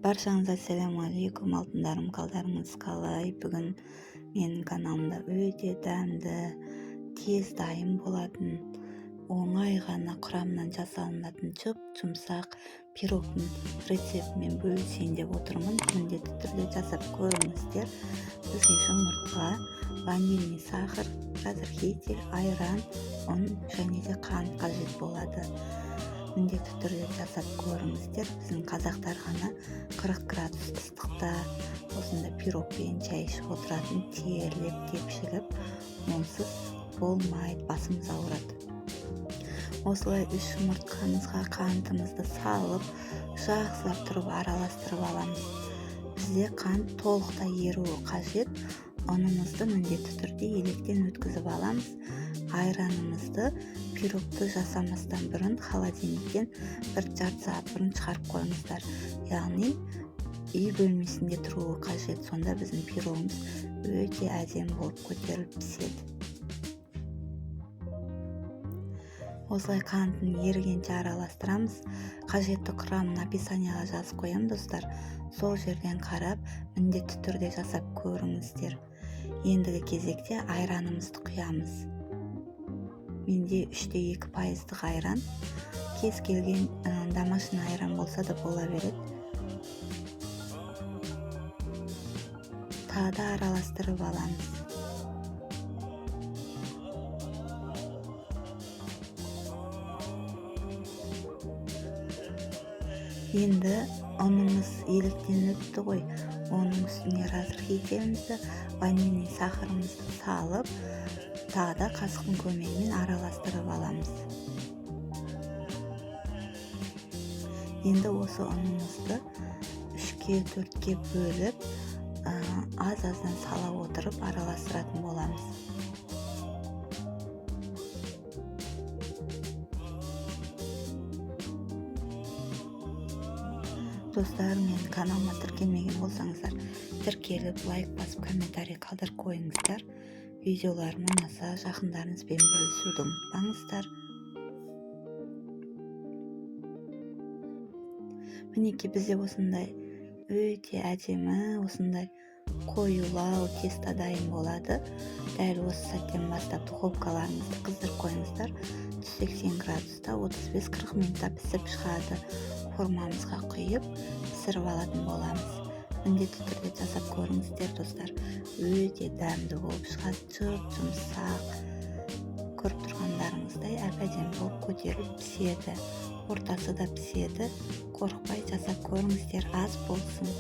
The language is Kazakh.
Баршаңызға ассалаумағалейкум, алтындарым, қалдарыңыз қалай? Бүгін менің каналымда өте дәмді, тез дайын болатын, оңай ғана құрамынан жасалынатын жұп-жұмсақ пирогтың рецептімен бөлісейін деп отырмын. Міндетті түрде жасап көріңіздер. Бізге жұмыртқа, ванильный сахар, разрыхлитель, айран, ұн және де қант қажет болады. Міндетті түрде жасап көріңіздер. Біздің қазақтар ғана 40 градус ыстықта осындай пирогпен шай ішіп отыратын, терлеп тепшігіп, онсыз болмайды, басымыз ауырады. Осылай 3 жұмыртқамызға қантымызды салып, жақсылап тұрып араластырып аламыз. Бізде қант толықтай еруі қажет. Ұнымызды міндетті түрде електен өткізіп аламыз. Айранымызды пирогты жасамастан бұрын холодильниктен бір жарты сағат бұрын шығарып қойыңыздар. Яғни үй бөлмесінде тұруы қажет. Сонда біздің пирогымыз өте әдемі болып көтеріліп піседі. Осылай қантын ерігенше араластырамыз. Қажетті құрамын описанияға жазып қоямын, достар. Сол жерден қарап, міндетті түрде жасап көріңіздер. Ендігі кезекте айранымызды құямыз. Менде 3,2% айран. Кез келген домашний айран болса да бола береді. Тағы да араластырып аламыз. Енді ұнымыз електен өтті ғой. Оның үстіне разрыхлителімізді, ванильный сахарымызды салып, тағы да қасықтың көмегімен араластырып аламыз. Енді осы ұнымызды 3-ке, 4-ке бөліп, аз-аздан сала отырып араластыратын боламыз. Достар, менің каналыма тіркелмеген болсаңыздар, тіркеліп, лайк басып, комментарий қалдырып қойыңыздар. Видеоларым ұнаса, жақындарыңызбен бөлісуді ұмытпаңыздар. Мінекей, бізде осындай өте әдемі, осындай қоюлау тесто дайын болады. Дәл осы сәттен бастап духовкаларыңызды қыздырып қойыңыздар. 180 градуста 35-40 минутта пісіп шығады. Формамызға құйып, пісіріп алатын боламыз. Міндетті түрде жасап көріңіздер, достар. Өте дәмді болып шығады, жұп-жұмсақ. Көріп тұрғандарыңыздай әп-әдемі болып көтеріліп піседі. Ортасы да піседі. Қорықпай жасап көріңіздер, аз болсын.